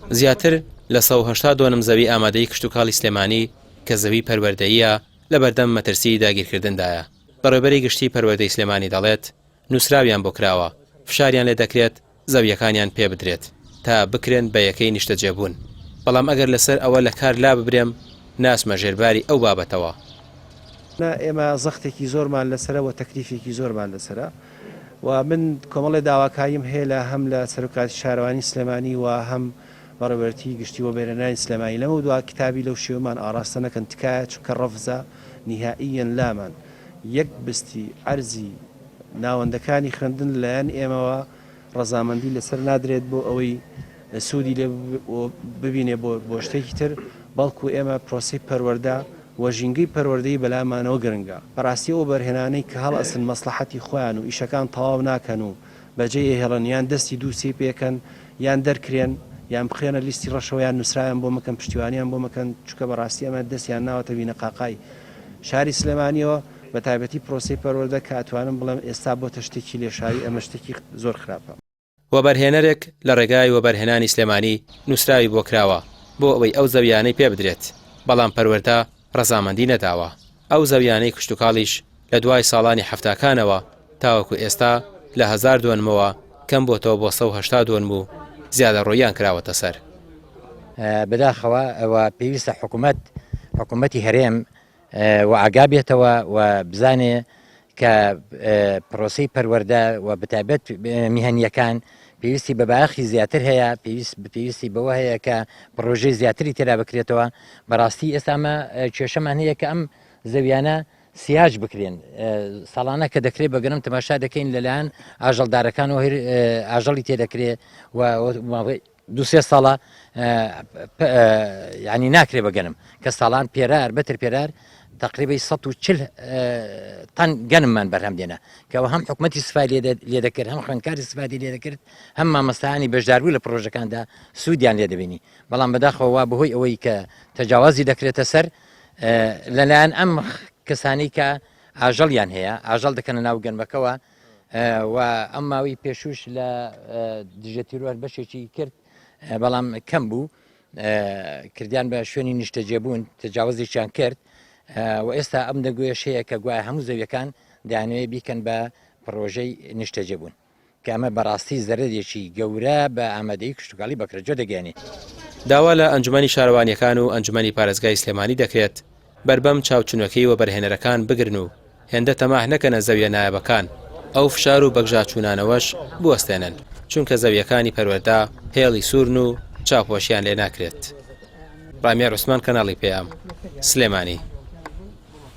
زیاتر لە 180 دۆنم زەوی ئامادەی کشتوکاڵی سلێمانی کە زەوی پەروەردەییە لەبەردەم مەترسیی داگیرکردندایە. بەڕێوبەری گشتیی پەروەردەی سلێمانی دەڵێت، نووسراویان بۆ کراوە، فشاریان لێ دەکرێت زەوییەکانیان پێ بدرێت تا بکرێن بە یەکەی نیشتەجێبوون، بەڵام ئەگەر لەسەر ئەوە لە کار لاببرێم ناچمە ژێرباری ئەو بابەتەوە. نا ئێمە زەختێکی زۆرمان لەسەرە و تەکلیفێکی زۆرمان لەسەرە و من کۆمەڵێ داواکاریم هەیە لە هەم لە سەرۆکایەتی شارەوانی سلێمانی و هەم بەڕێوەبەرێتی گشتی وەبەرهێنانی سلێمانی لەمەودوا کتابی لەو شێوەمان ئاڕاستە نەکەن تکایە چونکە ڕەفزە نیهائیەن لامان یەک بستی عەرزی ناوەندەکانی خوێندن لەلایەن ئێمەوە ڕەزامەندی لەسەر نادرێت بۆ ئەوەی سوودی لێ ببینێ بۆ شتێکی تر، بەڵکو ئێمە پرۆسەی پەروەردە و ژینگەی پەروەردەیی بەلامانەوە گرنگە. بەڕاستی ئەو وەبەرهێنانەی کە هەڵئەسن مەسڵەحەتی خۆیان و ئیشەکان تەواو ناکەن و بەجێی ئەهێڵن یان دەستی دووسێی پێکەن یان دەرکرێن یان بخرێنە لیستی ڕەشەوە یان نوسراویان بۆ مەکەن پشتیوانیان بۆ مەکەن چونکە بەڕاستی ئەمە دەستیان ناوەتە وینەقاقای شاری سلێمانیەوە بەتایبەتی پرۆسەی پەروەردە کە ئەتوانم بڵێم ئێستا بۆتە شتێکی لێشاوی ئەمە شتێکی زۆر خراپە. وەبەرهێنەرێک لە ڕێگای وەبەرهێنانی سلێمانی نووسراوی بۆ کراوە بۆ ئەوەی ئەو زەویانەی پێ بدرێت، بەڵام پەروەردە ڕەزامەندی نەداوە. ئەو زەویانەی کشتوکاڵیش لە دوای ساڵانی حەفتاکانەوە تاوەکو ئێستا لە هەزار دۆنمەوە کەم بۆتەوە بۆ 180 دۆنم و زیادەڕۆییان کراوەتە سەر. بەداخەوە و پێویستە حکوومەت حکوومەتی هەرێم وەئاگا بێتەوە و بزانێ کە پرۆسەی پەروەردە و بەتایبەت میهەنییەکان پێویستی بە بایەخی زیاتر هەیە پێویست پێویستی بەوە هەیە کە پرۆژەی زیاتری تێدا بکرێتەوە بەڕاستی ئێستا ئەمە کێشەمان هەیە کە ئەم زەویانە سیاج بکرێن ساڵانە کە دەکرێت بە گەنم تەماشا دەکەین لەلایەن ئاژەڵدارەکانەوە ئاژەڵی تێدەکرێت و دوو سێ ساڵە ینی ناکرێ بە گەنم کە ساڵان پێرار بەتر پێرار تقریبی 140 تەن گەنممان بەرهەم دێنا کەەوە هەم حکوومەتی سفای لێ دەکرد هەم خوێندکاری سفادی لێ دەکرد هەم مامەستانی بەشداربوو لە پرۆژەکاندا سوودیان لێ دەبینی بەڵام بەداخەوە وا بەهۆی ئەوەی کە تەجاوازی دەکرێتە سەر لەلایەن ئەم کەسانی کە ئاژەڵیان هەیە ئاژەڵ دەکەنە ناو گەنمەکەوە و ئەم ماوەی پێشووش لە دژە تیرۆر بەشێکی کرد بەڵام کەم بوو کردیان بە شوێنی نیشتەجێبوون تەجاوزێکیان کرد و ئێستا ئەم دەگوێش هەیە کە گوایە هەموو زەویەکان دەیانەوێت بیکەن بە پڕۆژەی نیشتەجێبوون کە ئەمە بەڕاستی زەرەرێکی گەورە بە ئامادەی کشتتوکاڵی بەکرەجۆ دەگەێنێ. داوا لە ئەنجومەنی شارەوانییەکان و ئەنجومەنی پارێزگای سلێمانی دەکرێت بەر بەم چاوچنۆکیی وەبەرهێنەرەکان بگرن و هێندە تەماح نەکەنە زەویە نایابەکان، ئەو فشار و بەگژاچوونانەوەش بوەستێنن، چونکە زەویەکانی پەروەردە هێڵی سوورن و چاوپۆشیان لێ ناکرێت. ڕامیار عوسمان کەناڵی پەیام، سلێمانی.